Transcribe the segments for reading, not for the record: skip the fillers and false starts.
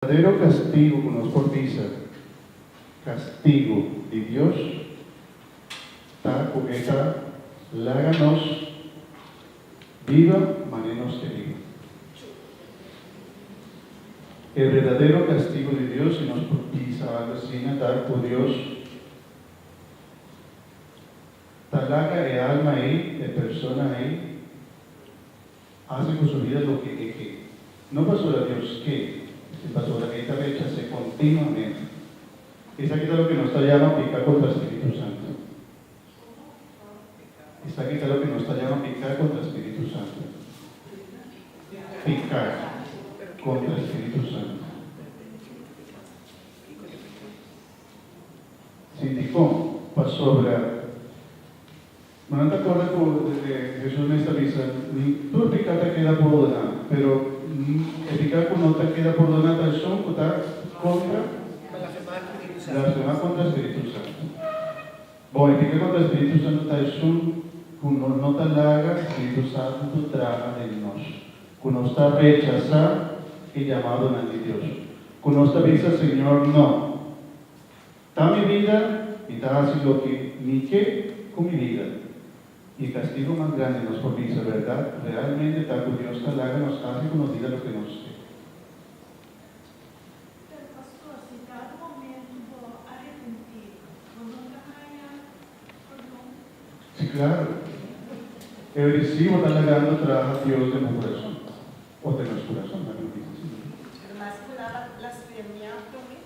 Verdadero castigo cu nos por bisa castigo di Dios ta cu e ta laga nos biba mane nos ke biba. E verdadero castigo di Dios, si nos por bisa algo asina, ta cu Dios ta laga e alma ei, e persona ei, Hasi ku su bida loke e ke. No pasobra Dios ke, si pasobra e ta rechas'é kontinuamente. Esaki ta loke nos ta yama piká kontra Spiritu Santu. Esaki ta loke nos ta yama piká kontra Spiritu Santu. Piká kontra Spiritu Santu. Si, dikon? Pasobra. Ma nan ta korda ku Hesus mes ta bisa, Ni tur piká ta keda pordoná, pero e piká ku no ta keda pordoná ta esun ku ta kontra, blasfemá kontra Spiritu Santu. Bon, e piká kontra Spiritu Santu ta esun ku nos no ta laga Spiritu Santu traha den nos, ku nos ta rechasá e yamadonan di Dios, ku nos ta bisa, Señor, no. Ta mi bida, mi ta hasi loke mi ke ku mi bida. I e kastigu mas grandi nos por bisa bèrdat realmente ta ku Dios ta laga nos hasi ku nos bida loke nos ke. Pero pastor, si dado momento bo arepentí, bo no ta haña perdon? Sí, claro. E recibo ta lagando traha Dios den bo kurason, o den nos kurason, laga mi bisa asina. Pero mas ku nada blasfemia promé.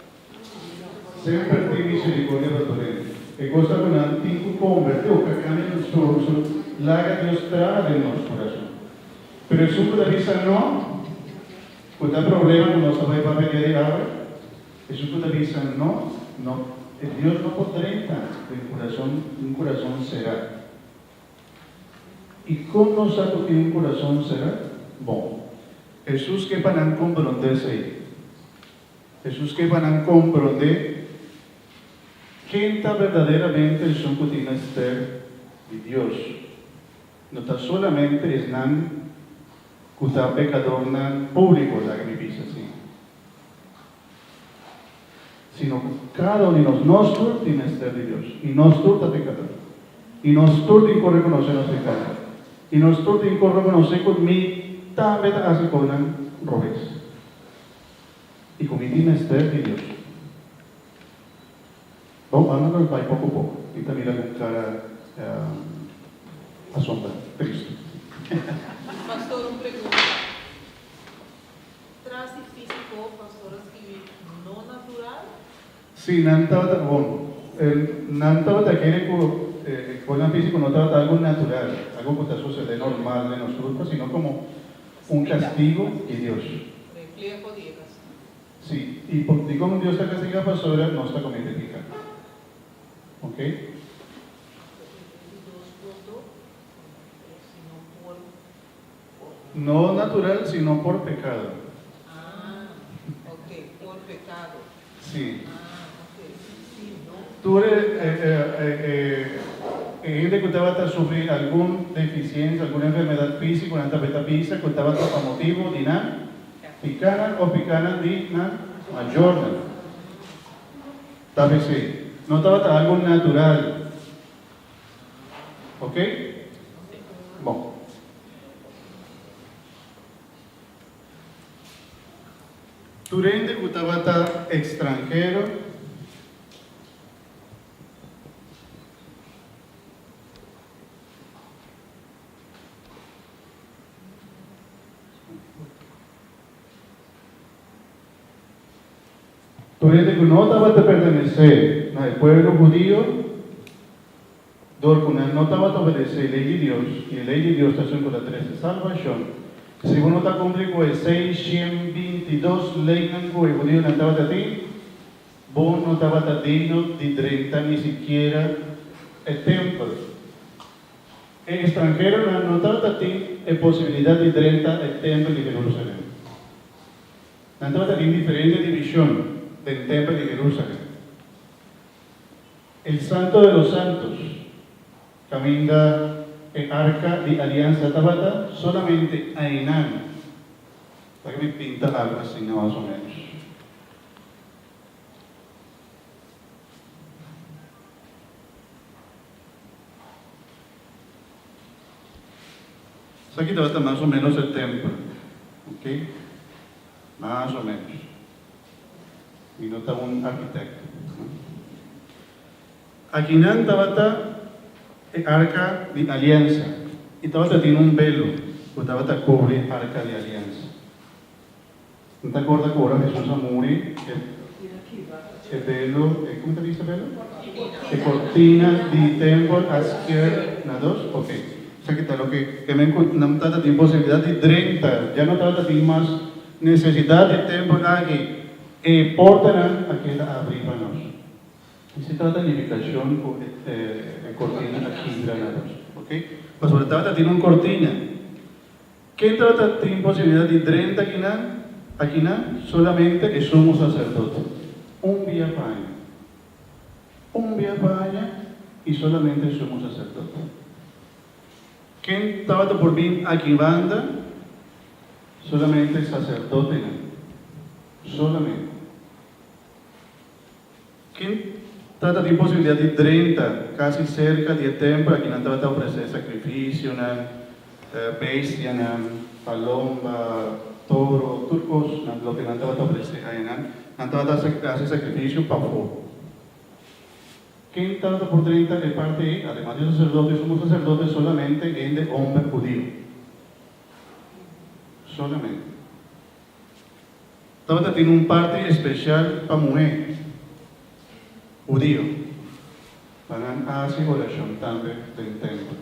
Semper tin misericordia pa tur hende. E cos ta cu nan tin cu converti o ca cambia nan su laga Dios traha den nos curason. Pero esun cu ta bisa no, cu ta problema cu nos ta bay papia dia di awe, esun cu ta bisa no, no, e Dios no por drenta den curason, un curason cera. Y con nos sa cu tin un curason cera? Bon, Jesus ke pa nan compronde esey. Hesus ke pa nan komprondé ken ta berdaderamente esun ku tin mester di Dios. No ta solamente esnan ku ta pekadornan públiko, laga mi bisa asina, sino ku kada un di nos, nos tur tin mester di Dios i nos tur ta pekador. I nos tur tin ku rekonosé nos pekado. I nos tur tin ku rekonosé ku mi tambe ta hasi kosnan robes. I ku mi tin mester di Dios. Bon, anda nos bai poko poko. Mi ta mira ku kara asombra, tristu. Pastor un pregunta. Tras di fisico pastor a skibi no natural? Si, nan tabata, bon, nan tabata kere ku e kosnan fisico no tabata algu natural, algu ku ta sosede normal den nos kurpa, sino komo un kastigo di Dios. Refleho di e kastigo. Sí, i por dikon Dios ta kastigá? Pasobra nos ta komete piká. Ok? No natural, sino por pekado. Ah, ok, por pekado. Sí. Ah, ok, sí, no. Tur e hende ku tabata sufri algun defisiensia, algun enfermedat físiko, nan tabata bisa ku tabata pa motibu di nan pikánan òf pikánan di nan mayornan. Ta p'esei, no tabata algu natural. Ok? Bon. Tur hende ku tabata ekstranhero. Tur hende ku no tabata pertenesé na e pueblo hudio, dor ku nan no tabata obedesé e lei di Dios, i e lei di Dios ta esun ku ta trese salbashon. Si bo no ta kumpli ku e 622 leinan ku e hudionan tabata tin, bo no tabata digno di drenta ni sikiera e tempel. E estranheronan no tabata tin e posibilidat di drenta e tempel di Jerusalem. Nan tabata tin diferente divishon den tempel di Jerusalem. El Santo de los Santos, kaminda e Arka di Aliansa tabata, solamente einan. Ta ke mi pinta algu asina mas o ménos. Esaki tabata mas o menos e tempel, ok? Mas o menos. Mi no ta un arkitekto, no? Akinan tabata e arka di aliansa i tabata tin un belo ku tabata kubri arka di aliansa. N ta korda ku ora Hesus a muri, e e belo, e komo ta bisa belo? E kortina di tempel a sker na dos? Ok. Esaki ta loke ke men ku nan tabata tin posibilidat di drenta, ya no tabata tin mas nesesidat di tempel aki, e portanan a keda abrí pa nos. Esei tabata nifikashon ku e kortina a kibra na dos. Ok. Pasobra tabata tin un kortina. Ken tabata tin posibilidat di drenta akinan? Akinan solamente e sumo saserdote, un bia pa aña. Un bia pa aña i solamente e sumo saserdote. Ken tabata por bin aki banda? Solamente e saserdotenan. Solamente. Ken tabata tin posibilidat di drenta kasi serka di e tempel aki nan tabata ofresé sakrifisionan, bestianan, palomba, toro, tur kos nan loke nan tabata ofresé ayanan, nan tabata hasi sakrifisio pafó. Ken tabata por drenta e parti ei? Ademas di saserdote, sumo saserdote, solamente hende homber hudiu. Solamente. Tabata tin un parti especial pa muhé hudio, pa nan haci oracion tambe den tempel.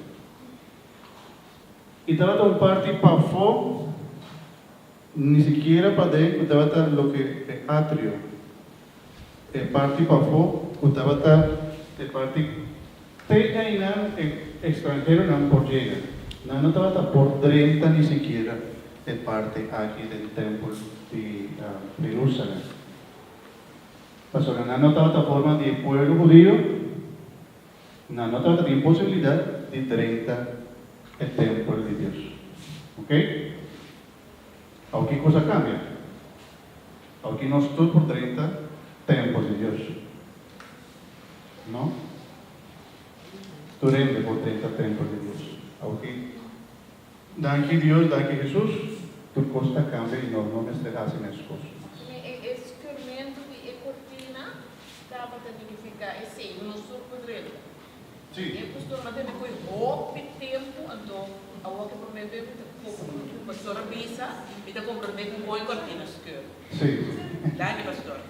I tabata un parti pafó, ni sikiera paden, cu tabata loke e atrio, e parti pafó cu tabata e parti te einan e extranheronan por yega. Nan no tabata por drenta ni sikiera e parti aki den tempel di Jerusalem. Pasobra nan no tabata forma di e pueblo hudio, nan no tabata tin posibilidad di drenta e tempel di Dios. Ok? Awor ki cos a cambia? Awor ki nos tur por drenta tempel di Dios? No? Tur hende por drenta tempel di Dios. Awor ki. Danki Dios, danki Hesus, tur kos ta kambia i nos no mester hasi mes kos mas. Mi e skurmentu di e kortina tabata nifiká esei, nos tur por drenta. Sí. E pastor a tene koe hopi tempu, anto awor ke promé bes mi ta ku pastor a bisa, mi ta komprondé ku kon e kortina skur. Sí. Danki pastor.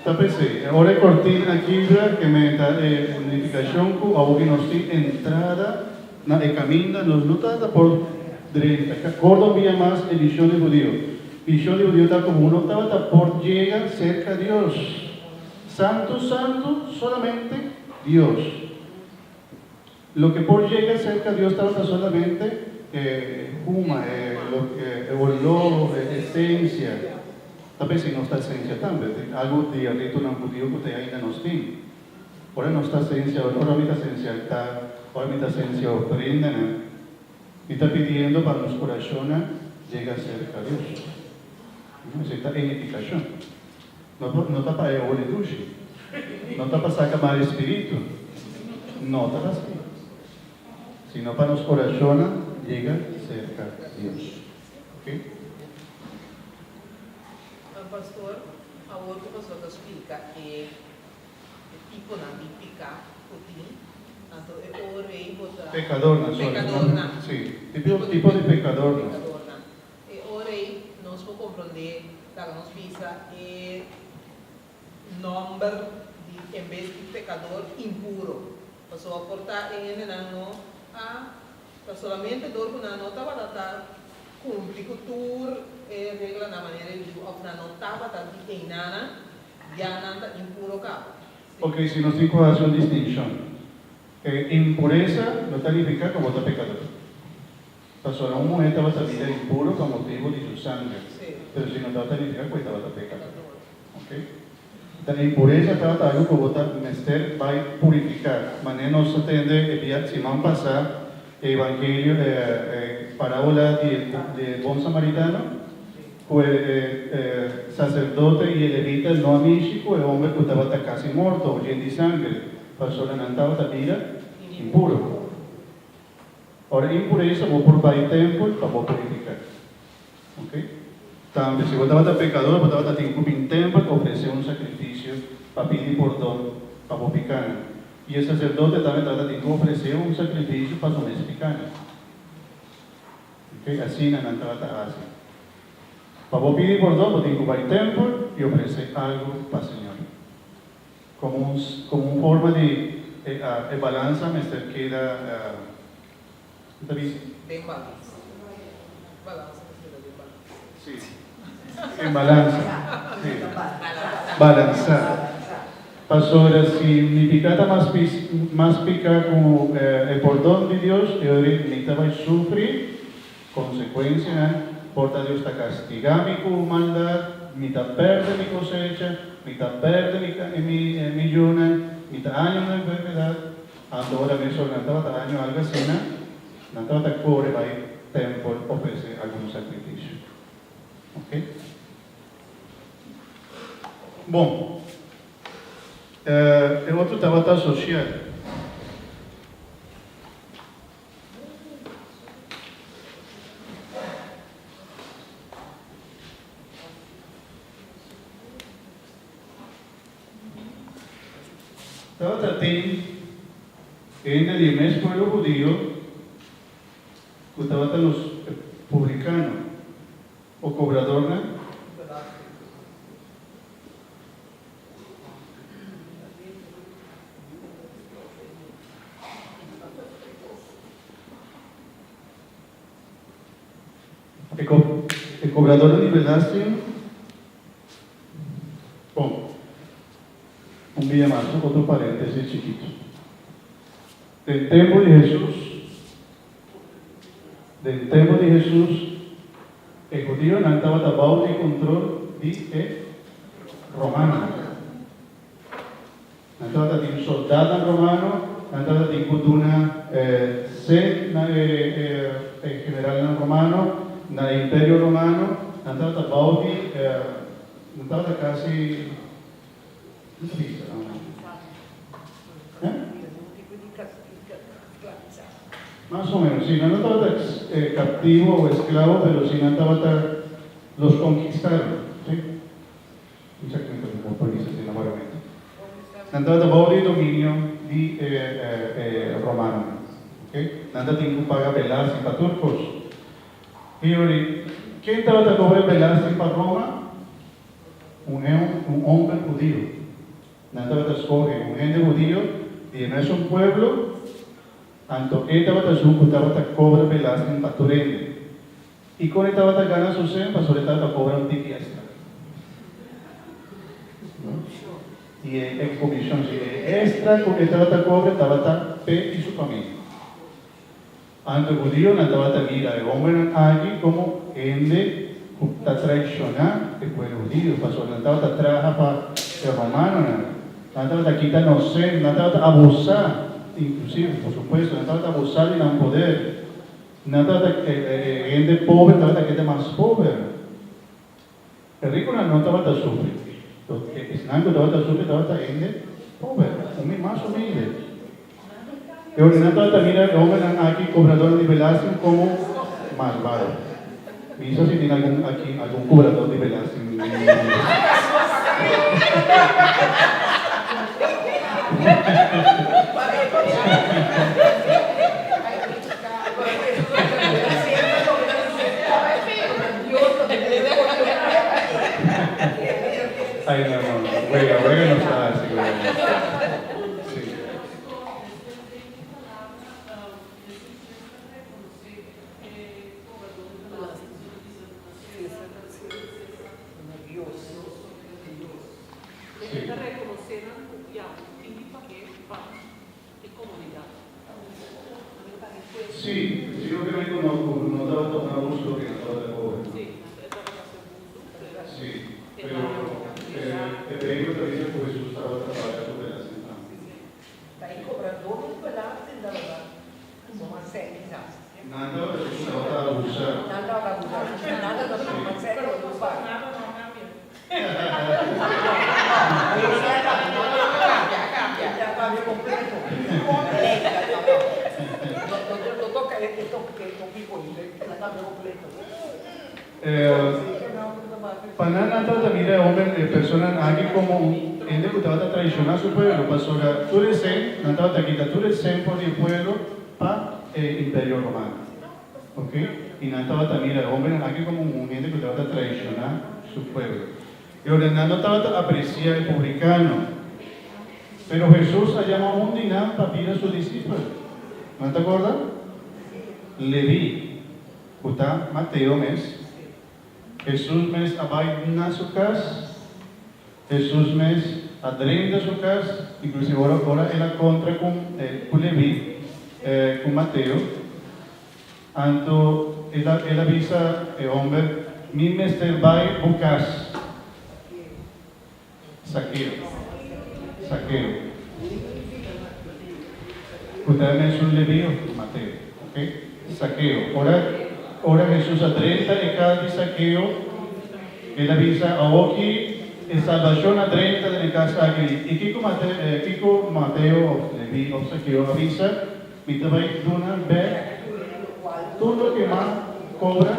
Ta p'esei, e ora e kortina a kibra, ke menta e nifikashon ku awor ki nos tin entrada na e kaminda, nos no ta por drenta. Korda un bia mas e vishon di hudiu. Vishon di hudiu ta komo no tabata por yega serka Dios. Santu, santu, solamente Dios. Loke por yega serka Dios tabata solamente e huma, e loke, e oló, e esensia. Ta p'esei nos ta esensia tambe. Tin algu di e ritonan hudiu ku te ainda nos tin. Ora nos ta esensia, ora mi ta esensia altar, ora mi ta esensia ofrendanan, mi ta pidiendo pa nos kurashonnan yega serka Dios. Esei ta e nifikashon. No ta pa e holi dushi. No ta pa saka mal espiritu. No ta así. Sino pa nos orashonnan yega serka Dios. Ok? Pastor, awor ku pastor ta splika e tiponan di piká ku tin, anto e ora ei bo ta. Pekadornan, sorry. Pekadornan. Sí, tipo di pekadornan. Pekadornan. E ora ei nos por komprondé, laga nos bisa e nòmber di en bes di pekador impuro. Pasobra por ta e hendenan no a ta solamente dor ku nan no tabata ta kumpli ku tur e reglanan manera e diu òf nan no tabata di einanan, ya nan ta impuro kaba. Sí. Ok, si nos tin ku hasi un distinshon, e impuresa no ta nifiká ku bo ta pekador. Pasobra un muhé tabata bira impuro pa motibu di su sanger, pero si no tabata nifiká ku e tabata pekador. Ok? Ta impuresa tabata algu ku bo ta mester bai purifiká. Manera nos a tende e dia siman pasá e evangelio, e parábola di e bon samaritano, ku e saserdote i e levita no a mishi ku e homber ku tabata kasi morto, yen di sanger, pasobra nan tabata bira impuro. Ora impuresa bo por bai tempel pa bo purifiká. Ok. Tambe si bo tabata pekador bo tabata tin ku bin tempel ofresé un sakrifisio pa pidi pordon pa bo pikánan. I e saserdote tambe tabata tin ku ofresé un sakrifisio pa su mes pikánan. Ok, asina nan tabata hasi. Pa bo pidi pordon bo tin ku bai tempel i ofresé algu pa Señor. Komo un komo un forma di e e balansa mester keda ta bisa? Den balansa. Balansa mester keda den balansa. Si. En balansa. Si. Balansa. Pasobra si mi piká ta mas pis mas piká ku e pordon di Dios, e ora mi ta bai sufri Konsekuensianan, Por ta Dios ta kastigá mi ku maldat, mi ta pèrdè mi kosecha, mi ta pèrdè mi mi yunan, mi ta haña un enfermedat. Anto ora mesora nan tabata haña algu asina, nan tabata kore bai tèmpel ofresé algun sakrifisio. Oke. Bon, e otro tabata sosial. Tabata tin hende di e mes pueblo hudio ku tabata los publikano o kobradornan. E cobradornan di belasting, bon, un bia mas, otro parentesis chikito. Den tempo di Hesus, den tempo di Hesus, e hudionan tabata bou di control di e romanonan. Nan tabata tin soldatnan romano, nan tabata tin ku duna sed na e generalnan romano, na e imperio romano, nan tabata bou di, nan tabata kasi, ku ta bisa? Mas o menos, si, nan no tabata kaptivo o esklabo, pero si nan tabata, los konkistaron, si. Exactamente bo por bisa asina obviamente. Nan tabata bou di dominio di e romanonan. Ok. Nan ta tin ku paga belasting pa tur kos. Hiyori, ken tabata kobra e belasting pa Roma? Un un homber hudio. Nan tabata skohe un hende hudio di e mesun pueblo, anto e tabata esun ku tabata kobra belasting pa tur hende. I kon e tabata gana su sen? Pasobra e tabata kobra un tiki èkstra. I e komishon, si e èkstra ku e tabata kobra tabata p'e i su famia. Anto e hudionan tabata mira e hòmbernan aki komo hende ku ta traishoná e pueblo hudio, pasobra nan tabata traha pa e romanonan. Nan tabata kita nos sen, nan tabata abusá, inklusive, por supuesto, nan tabata abusá di nan poder. Nan tabata e hende pober tabata keda mas pober. E rikonan no tabata sufri. Esnan ku tabata sufri tabata hende pober, mas humilde. E ora nan tabata mira e hombernan aki, kobradornan di belasting, komo malbado. Mi sa si tin algun aki, algun kobrador di belasting. Ay no no no, wega wega no sa hasi wega no sa. Si. Sí, sí lo que me conozco, no tabata un abuso lo que no tabata cobre. Sí, pero e Bijbel ta bisa cu Jesús tabata paga su belasting tambe. Nan tabata Jesús tabata abusá. Pa nan nan tabata mira e homber, e personanan aki komo un hende ku tabata traishoná su pueblo, pasobra tur e sen, nan tabata kita tur e sen for di e pueblo pa e imperio romano. Ok, i nan tabata mira e hombernan aki komo un hende ku tabata traishoná su pueblo. E ora nan no tabata apresiá e publikano. Pero Hesus a yama un di nan pa bira su disipel. Nan ta korda? Leví, ku ta Mateo mes. Hesus mes a bai na su kas. Hesus mes a drenta su kas, inklusive ora ora el a kontra ku ku Leví, ku Mateo. Anto el a el a bisa e hòmber, Mi mester bai bo kas. Sakeo. Sakeo. Ku ta e mesun Leví òf Mateo? Ok. Sakeo. Ora ora Hesus a drenta e kas di Sakeo, el a bisa, Awoki e salbashon a drenta den e kas aki. I kiko Mate kiko Mateo òf Leví òf Sakeo a bisa? Mi ta bai duna bek tur loke m'a kobra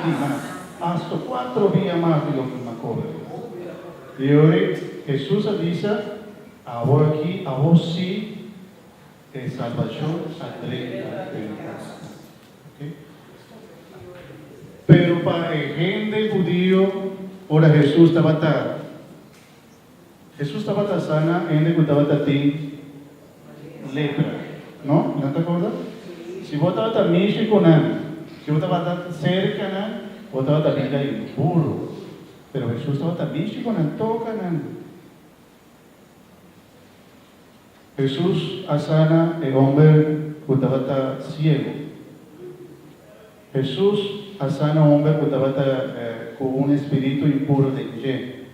di mas, asta kuatro bia mas di loke m'a kobra. I ora Hesus a bisa, Awor aki, awor sí, e salbashon a drenta den kas. Ok. Pero pa e hende hudio, ora Hesus tabata. Hesus tabata sana hende ku tabata tin lepra, no? Nan ta korda? Si bo tabata mishi ku nan, si bo tabata serka nan, bo tabata bira impuru. Pero Hesus tabata mishi ku nan, toka nan. Hesus a sana e homber ku tabata siegu. Hesus a sana un homber ku tabata ku un espiritu impuru den dje.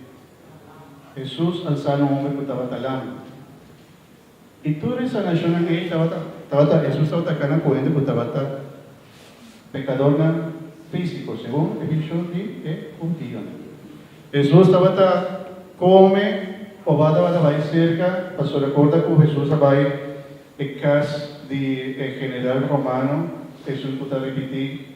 Hesus a sana un homber ku tabata lam. I tur e sanashonnan ei tabata, tabata, Hesus tabata kana ku hende ku tabata pekadornan físiko, segun e vishon di e hudionan. Hesus tabata kome òf tabata bai serka, pasobra korda ku Hesus a bai e kas di e general romano, esun ku ta ripití,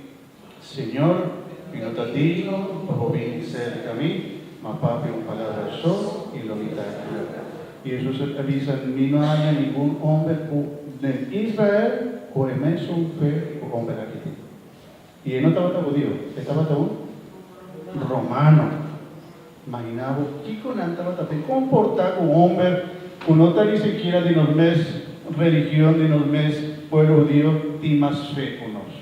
Señor, mi no ta digno pa bo bin serka mi, ma papia un palabra so i lo mi ta kura. I Hesus a bisa, Mi no haña ningun homber ku den Israel ku e mesun fe ku homber aki tin. I e no tabata hudio, e tabata un romano. Imaginá bo kiko nan tabata den komportá ku un homber ku no ta ni sikiera di nos mes religion, di nos mes pueblo hudio, tin mas fe ku nos.